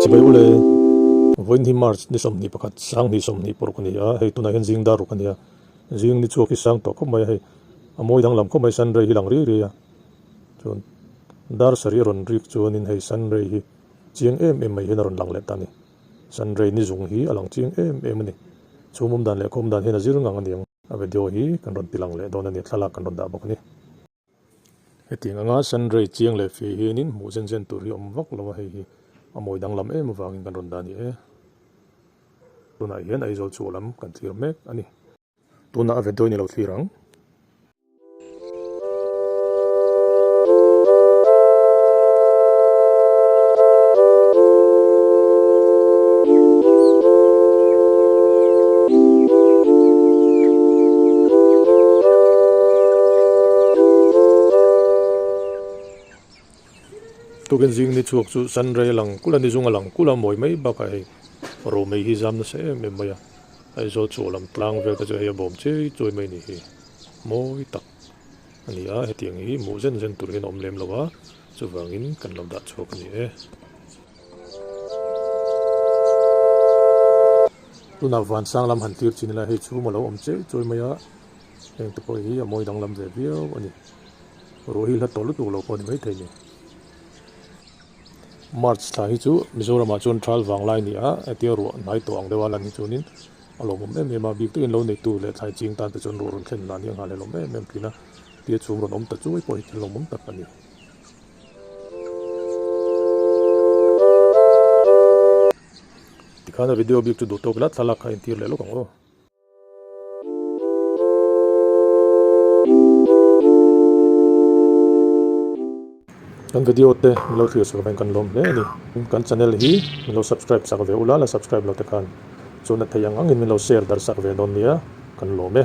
Chibai ule, vawiin hi March ni 21 2026 a ni a, hei tunah hian zing dar ruk a ni a, zing ni chhuak hi sang tawh khawp mai a hei, a mawi danglam khawp mai sun ray hi lang riai riai a, chuan dar sarih a rawn rik chuanin hei sun ray hi chiang em em mai hian a rawn lang leh ta a ni, sun ray ni zung hi a lang chiang em em a ni, chhum awm dan leh khawm dan hian a zir ngang a ni ang. A video hi kan rawn ti lang leh dawn a ni, thlalak kan rawn dah bawk a ni. Hetiang anga sun ray chiang leh fih hianin hmuh zen zen tur hi awm vak lo a, hei hi a mawi danglam em avangin kan rawn dah a ni e. Tunah hian Aizawl chhuah lam kan thlir mek a ni. Tunah a video in i lo thlir ang. Tukin zing ni chhuak chu sun ray a lang kulh a ni zung a lang kulh a mawi mai bakah hei romei hi zam nasa em em mai a Aizawl chhuah lam tlang vel te chu hei a bawm chiai chuai mai a ni hi mawi tak a ni a hetiang hi hmuh zen zen tur hian a awm lem lo a chuvangin kan lo dah chhuak a ni e. Tunah vansang lam han tir chin ila hei chhum a lo awm chiai chuai mai a, heng te pawh hi a mawi danglam ve viau a ni. Ruah hi hla tawh lutuk lo pawh a ni maithei ni. March thla hi chu Mizoramah chuan thal vang lai a ni a, hetia ruah hnai tawh ang deuha lan hi chuanin a lawmawm em em a, bik takin lo neitu leh thlai ching tan te chuan ruah rawn thlen dan hi a nghahhlelawm em em thin a, tia chhum rawn awm ta chuai pawh hi thil lawmawm tak a ni. Tikhan a video bik chu duh tawk ila thlalak kha entir leh lawk ang aw. Kan video te min lo thlir sak avangin kan lawm hle a ni. Kan channel hi min lo subscribe sak ve ula, la subscribe lo te khan chuan a thei ang angin min lo share darh sak ve dawn nia, kan lawm e.